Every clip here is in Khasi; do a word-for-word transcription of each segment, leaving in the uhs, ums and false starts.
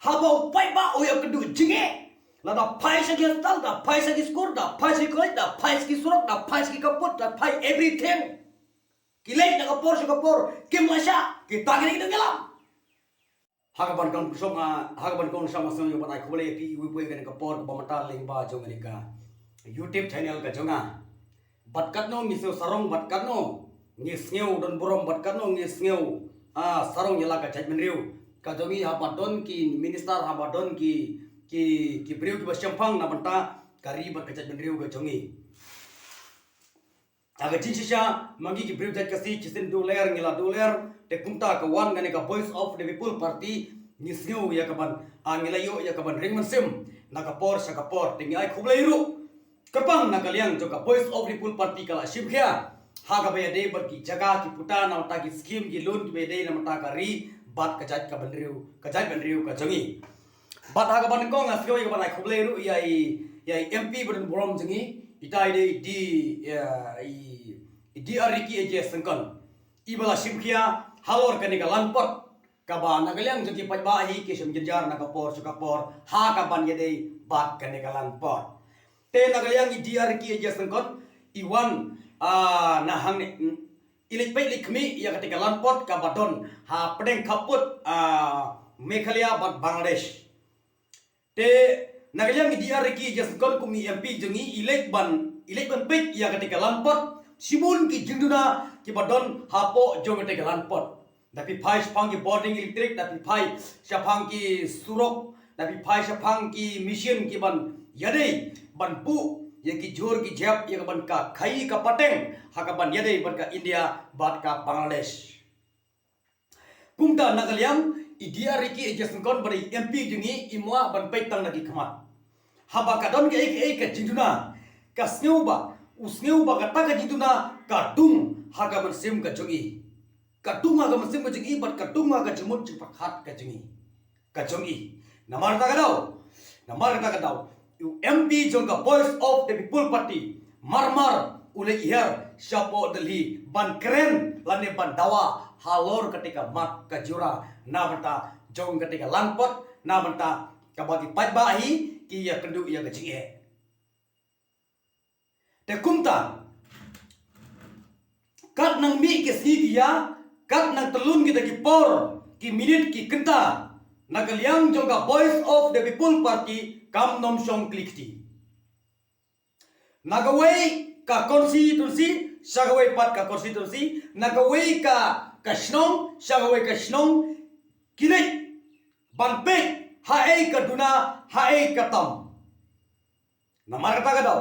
Haba u paidbah u ïakynduh jingeh, lada phai sha ki hospital, da phai sha ki skul, da phai sha ki college, da phai sha ki surok, da phai sha ki khappud, da phai everything. Ki leit na ka por sha ka por, kim lah shah, kita kine ki nongïalam. Ha kaban kong shong, ah, ha kaban kong shong, ah, song ïa ban ai khublei ïa phi iwei pa iwei kane ka por kaba mynta lyngba jong kane ka YouTube channel ka jong nga. Bad katno ngi sngew sarong, bad katno ngi sngew don burom, bad katno ngi sngew, ah, sarong ïa la ka jaitbynriew ka jong ngi, haba don ki minister, haba don ki, ki, ki briew kiba shemphang na bynta ka ri bad ka jaitbynriew ka jong ngi. Ha ka jingshisha ma ngi ki briew jait Khasi shisien duh lyer ngi la duh lyer, te kumta ka wan kane ka Voice of the People Party, ngi sngew ïa kaban, ah, ngi la ïoh ïa kaban ring mynsiem na ka por sha ka por, te ngi ai khublei ruh kyrpang na ka liang jong ka Voice of the People Party ka la shim khia ha kaba ïadei bad ki jaka ki puta, na bynta ki skim ki loan kiba ïadei na bynta ka ri bad ka jait ka bynriew, ka jaitbynriew ka jong ngi. Bad ha kaba nyngkong nga sngew ïa kaban ai khublei ruh ïa i, ïa i M P ba don burom jong ngi, itai dei i D, ïa i, i D R Ricky A J Syngkon, iba la shim khia halor kane ka land port kaba na ka liang jong ki paidbah hi ki shem jynjar na ka por sha ka por ha kaban ïadei bad kane ka land port. Te na ka liang i D R Ricky A J Syngkon i wan, ah, na hangne, mm, i leit peit leit khmih ïa kata ka land port kaba don hapdeng khappud, ah, Meghalaya bad Bangladesh. Te na ka liang i D R Ricky A J Syngkon kum i M P jong ngi i leit ban, i leit ban peit ïa kata ka land port, shibun ki jingduna kiba don hapoh jong kata ka land port. Da phi phai shaphang ki bording electric, da phi phai shaphang ki surok, da phi phai shaphang ki machine kiban ïadei ban buh ïa ki jhur ki jhep ïa kaban ka khaii ka pateng ha kaban ïadei bad ka India bad ka Bangladesh. Kumta na ka liang i D R Ricky A J Syngkon bad i M P jong ngi i mlak ban peit tang na ki khmat. Haba ka don kaei kaei ka jingduna, ka sngew ba, u sngew ba kata ka jingduna ka dung ha ka mynsiem ka jong i. Ka dung ha ka mynsiem ka jong i bad ka dung ha ka jingmut jingpyrkhat ka jong i, ka jong i. Namar kata ka daw, namar kata ka daw, u M P jong ka Voice of the People Party mar mar u leit hiar shapoh Delhi ban kren lane ban dawa halor kata ka mat ka jura na bynta jong kata ka land port, na bynta kaba ki paidbah hi ki ïakynduh ïa ka jingeh. Te kumta, kat nang mih ki sngi ki ïa, kat nang tyllun kita ki por, ki minit ki kynta, na ka liang jong ka Voice of the People Party kam nym shong kli kti. Na kawei ka constituency sha kawei pat ka constituency, na kawei ka, ka shnong sha kawei ka shnong, ki leit ban peit haei ka duna, haei ka tam. Namar kata ka daw,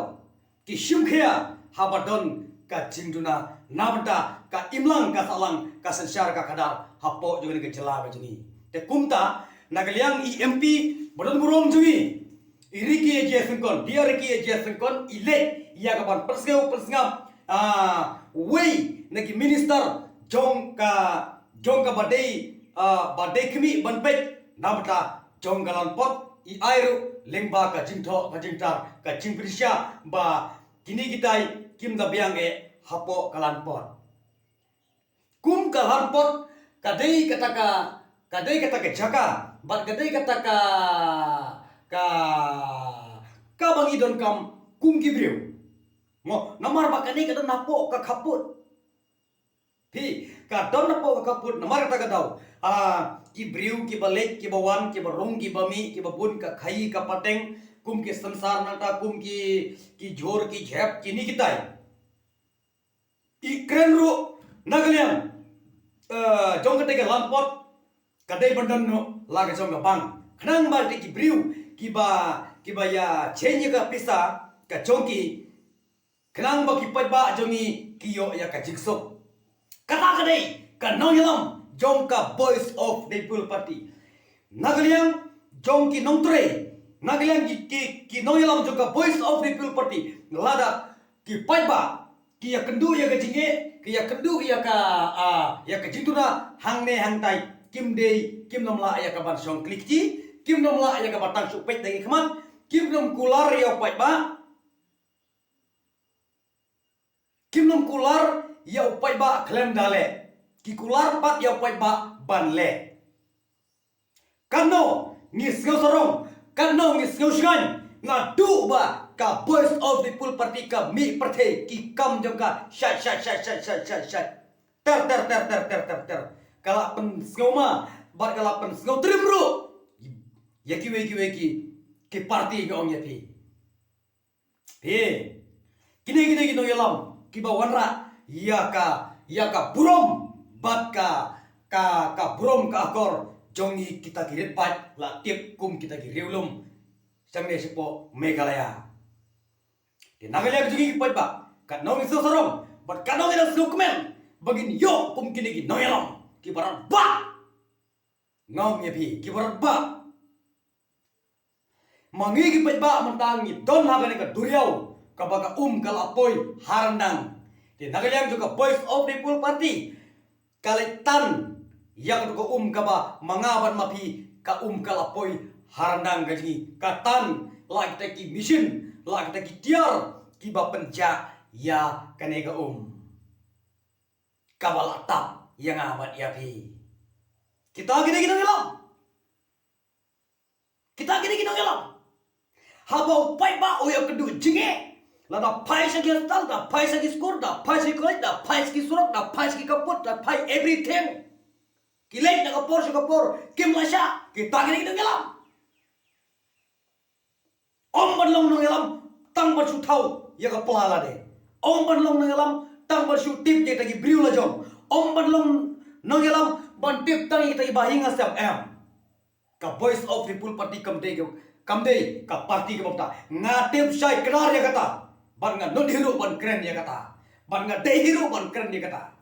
ki shim khia haba don ka jingduna na bynta ka imlang ka sahlang, ka synshar ka khadar hapoh jong kane ka jylla ka jong ngi. Te kumta, na ka liang i M P ba don burom jong ngi, i Ricky A J Syngkon, D R Ricky A J Syngkon, i leit ïa kaban pynsngew pynsngap, ah, wei na ki minister jong ka, jong kaba dei, ah, ba dei khmih ban peit na bynta jong ka land port, i ai ruh lyngba ka jingthoh ka jingtar ka jingpynshai ba kine kitai kim da biang eh hapoh ka land port. Kum ka land port ka dei kata ka, ka dei kata ka jaka bad ka dei kata ka, ka, kaba ngi donkam kum ki briew. Mo, namar ba kane ka don hapoh ka khappud. Phi, ka don hapoh ka khappud, namar kata ka daw, ah, ki briew kiba leit kiba wan, kiba rung kiba mih, kiba bun ka khaii ka pateng, kum ki synsar nangta kum ki, ki jhur ki jhep kine kitai. I kren ruh na ka liang, eh, jong kata ka land port ka dei ban don noh la ka jong ka bank. Khnang ba ki briew kiba, kiba ïa change ïa ka pisa ka jong ki, khnang ba ki paidbah jong ngi ki ïoh ïa ka jingsuk. Kata ka dei ka nongïalam jong ka Voice of the People Party. Na ka liang jong ki nongtrei, na ka liang ki, ki, ki nongïalam jong ka Voice of the People Party, lada ki paidbah ki ïakynduh ïa ka jingeh, ki ïakynduh ïa ka, ah, ïa ka jingduna hangne hangtai, kim dei, kim nym lah ïa kaban shong kli kti, kim nym lah ïa kaban tang shu peit da ki khmat, kim nym kular ïa u paidbah, kim nym kular ïa u paidbah khlem da leh, ki kular pat ïa u paidbah ban leh. Kano Ngi sngew sarong, katno ngi sngew shngaiñ, naduh ba ka Voice of the People Party ka mih pyrthei, ki kam jong ka shait shait shait shait shait shait shait. Ter ter ter ter ter ter ter. Ka la pynsngewma bad ka la pynsngew trim ruh ïa kiwei kiwei ki, ki party, nga ong ïa phi. He. Kine kine ki nongïalam kiba wanrah ïa ka, ïa ka burom bad ka, ka, ka burom ka akor jong ngi kita ki rit paid, la tip kum kita ki riewlum shangne shapoh Meghalaya. Te na ka liang jong ngi ki paidbah, katno ngi sngew sarong bad katno ngi dang sngewkmen ba ngin ïoh kum kine ki nongïalam kiba radbah. Nga ong ïa phi, kiba radbah. Ma ngi ki paidbah mynta ngi don ha kane ka duriaw kaba ka um ka la poi ha ryndang. Te na ka liang jong ka Voice of the People Party, ka la tan ïa ka, ka um kaba ma nga bad ma phi ka um ka la poi ha ryndang ka jong ngi. Ka tan la kita ki machine, la kita ki tiar kiba pynjah ïa kane ka um. Kaba la tap ïa nga bad ïa phi. Kita kine ki nongïalam. Kita kine ki nongïalam. Haba u paidbah u ïakynduh jingeh, lada phai sha ki hospital, da phai sha ki skul, da phai sha ki college, da phai sha ki surok, da phai sha ki kaput, da phai everything. Ki leit na ka por sha ka por, kim la shah, kita kine ki nongïalam. Ym ban long nongïalam tang ban shu thaw ïa ka pla lade. Ym ban long nongïalam tang ban shu tip ïa kita ki briew la jong. Ym ban long nongïalam ban tip tang ïa kita ki bahaïing hasem, em. Ka Voice of People Party kam dei ka, kam dei ka party kaba mynta. Nga tip shai kdar ïa kata. Bad nga nud hi ruh ban kren ïa kata. Bad nga dei hi ruh ban kren ïa kata.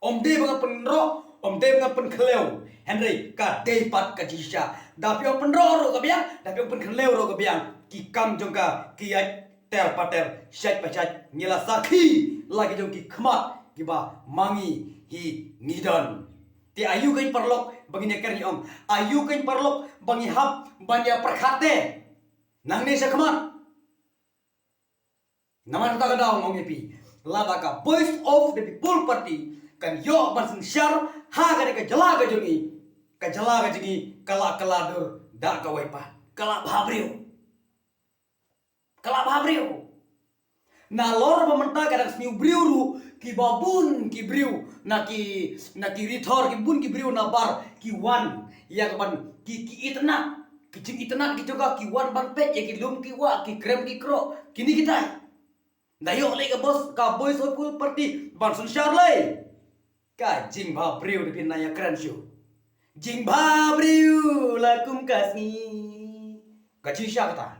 Ym dei ba nga pynroh, ym dei ba nga pynkhlaiñ. Hynrei ka dei pat ka jingshisha. Da phi ong pynroh ruh ka biang, da phi ong pynkhlaiñ ruh ka biang. Ki kam jong ka ki ïaid ter pa ter, shait pa shait. Ngi la sakhi la ki jong ki khmat kiba ma ngi hi ngi don. Te aïu keiñ paralok ba ngin ïa kren ïa ong? Aïu keiñ paralok ba ngi hap ban ïa pyrkhat te? Nangne sha khmat. Namar kata ka daw nga ong ïa phi, lada ka Voice of the People Party kan ïoh ban synshar ha kane ka jylla ka jong ngi, ka jylla ka jong ngi ka la kylla dur da kawei pat, ka la bha briew. Ka la bha briew. Nalor ba mynta ka dang sniew briew ruh, kiba bun ki briew na ki, na ki rithor, ki bun ki briew na bar ki wan ïa ka ban ki, ki itynnad, ki jingitynnad ki jong ka, ki wan ban peit ïa ki lum ki wah, ki krem ki kroh, kine kitai. Da ïoh lei ka bos, ka Voice of People Party ban synshar lei. Ka jingbha briew da phin nang ïa kren shuh. Jingbha briew la kum ka sngi. Ka jingshisha kata.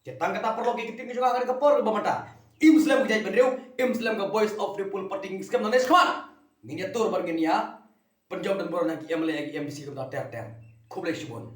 Te tang kata paralok, ïa ka ktien ka jong nga ha kane ka por kaba mynta, im slem ka jaitbynriew, im slem ka Voice of the People Party, ngi skhem nangne sha khmat ngin ïa tur bad ngin ïa pynjop donbor na ki M L A, ki M D C kumta ter ter. Khublei shibun.